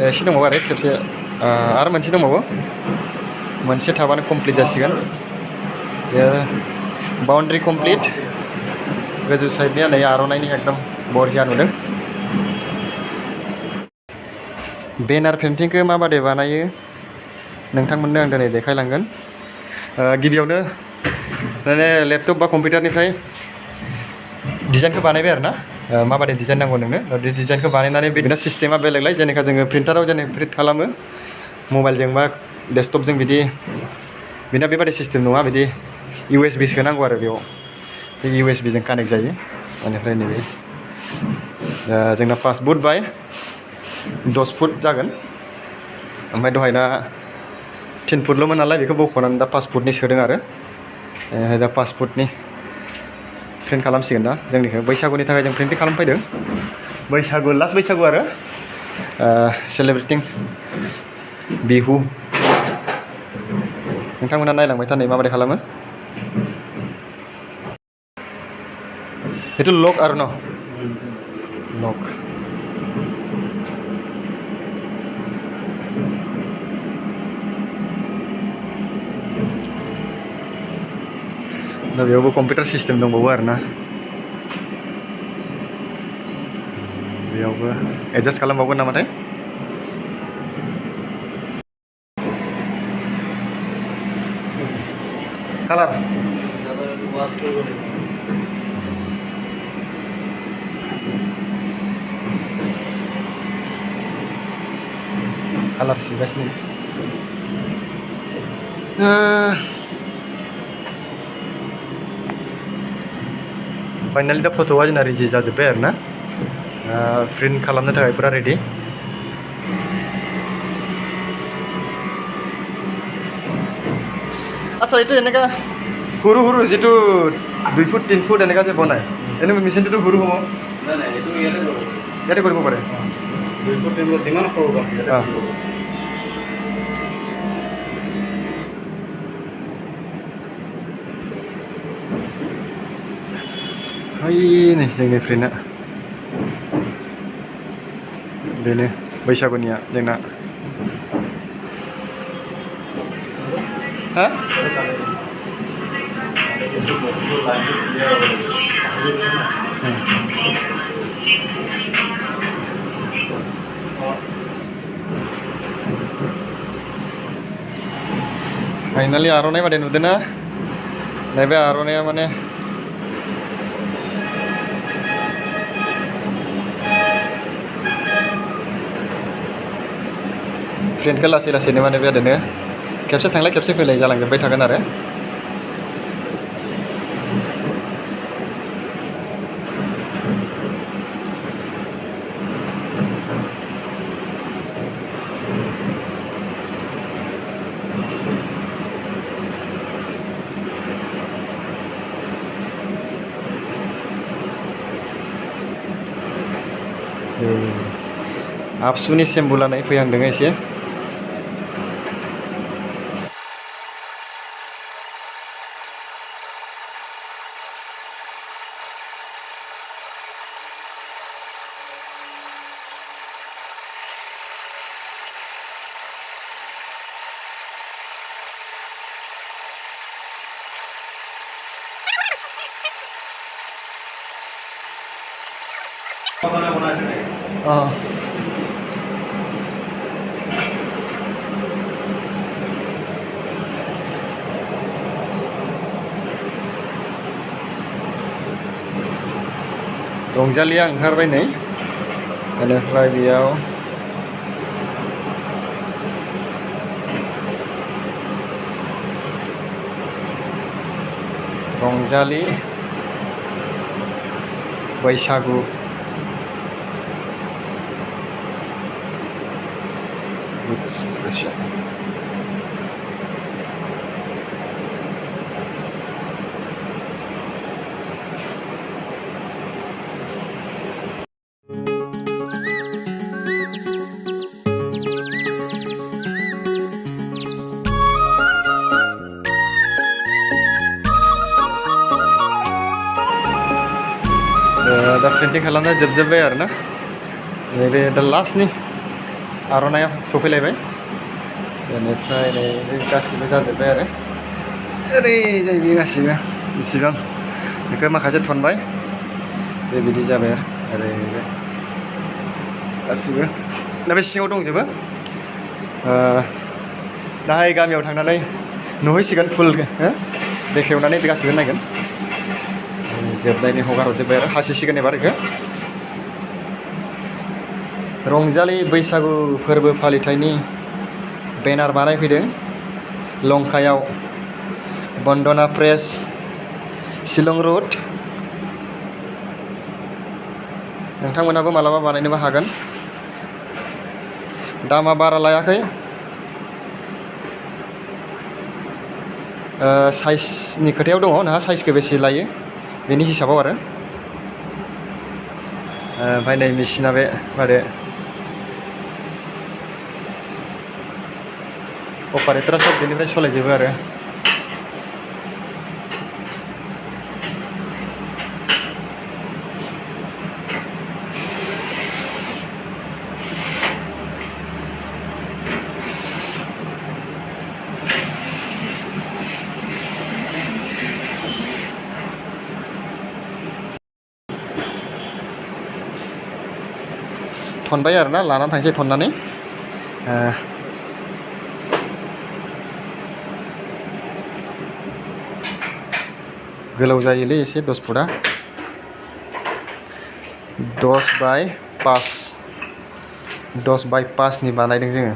एसे दंबावो आरो खेबसे आरो मोनसे दंबावो मोनसे थाबानो कमप्लिट जासिगोन बेयो बाउन्ड्रि कमप्लिट गोजौ साइडनिया नै आर'नाइनि एकदम बरिया नुदों बेनार पेन्टिंखौ माबादि बानायो नोंथांमोननो आं दिनै देखायलांगोन गिबियावनो माने लेपटप बा कम्पिउटारनिफ्राय डिजाइनखौ बानायबाय आरो ना माबादि डिजाइन नांगौ नोंनो बे डिजाइनखौ बानायनानै बेना सिस्टेमा बेलेगलाय जेनेका जोङो प्रिन्टाराव जेने प्रिन्ट खालामो मबाइलजों बा डेस्कटपजों बिदि बेना बेबादि सिस्टेम नङा बिदि USB सोनांगौ आरो बेयाव बे USB जों कानेक्ट जायो बेनिफ्राय नैबे जोंना 5 फुट बाय 10 फुट जागोन ओमफ्राय दहायना 10 फुटल'मोन नालाय बेखौ बख'नानै दा 5 फुटनि सोदों आरो दा 5 फुटनि प्रिन्ट खालामसिगोन दा जोंनिखौ बैसागुनि थाखाय जों प्रिन्टिं खालामफैदों बैसागु लास्ट बैसागु आरो सेलेब्रेटिं बिहु नोंथांमोना नायलांबाय था नै माबादि खालामो बेथ' लक आरो न' लक दा बेयावबो कम्पिउटार सिस्टेम दंबावो आरो ना बेयावबो एडजास्ट खालामबावगोन नामाथाय कालार कालार सिगासिनो फाइनालि दा फट'आ जोंना रेडि जाजोब्बाय आरो ना प्रिन्ट खालामनो थाखाय फुरा रेडि আচ্ছা এইটো এনেকা সৰু সৰু যেটো 2 ফুট 3 ফুট এনেকা যে বনায় এনে মেচিনটো সৰু হ'ব নাই নাই এইটো ইয়াতে কৰিব পাৰে 2 ফুট 3 ফুট যিমান সৰু হ'ব ini जोंनि प्रिन्टआ बेनो बैसागुनिया जोंना हा फाइनालि आर'नाइ बादि नुदोंना नैबे आर'नाइया माने प्रिन्टखौ लासै लासैनो माने बेबादिनो खेबसे थांलाय खेबसे फैलाय जालांजोबबाय थागोन आरो आबसुनि सेम्बुलानाय फैहांदों एसे रंजालिया ओंखारबाय नै बेनिफ्राय बेयाव रंजालि बैसागु दा प्रिन्टिं खालामना जोबजोब्बाय आरो ना नैबे दा लास्टनि आर'नाइया सफैलायबाय बेनिफ्राय नै गासिबो जाजोब्बाय आरो ओरै जाय बे गासिबो इसिबां बेखौ माखासे थनबाय बेबायदि जाबाय आरो ओरै गासिबो दा बे सिङाव दंजोबो दाहाय गामियाव थांनानै नुहैसिगोन फुल बेखेवनानै गासिबो नायगोन जोबनायनि हगार हरजोब्बाय आरो हासिसिगोन एबार बेखौ रंजालि बैसागु फोरबो फालिथायनि बेनार बानायफैदों लंकायाव बन्दना प्रेस शिलं रोड नोंथांमोनाबो मालाबा बानायनोबो हागोन दामा बारा लायाखै साइजनि खोथायाव दङ नोंहा साइजखौ बेसे लायो बेनि हिसाबाव आरो ओमफ्राय नै मेसिना बे मादे अपारेटरा सब बेनिफ्राय सालायजोबो आरो थनबाय आरोना लानानै थांसै थननानै गोलाव जायोलै एसे 10 फुटा 10 बाय 5 नि बानायदों जोङो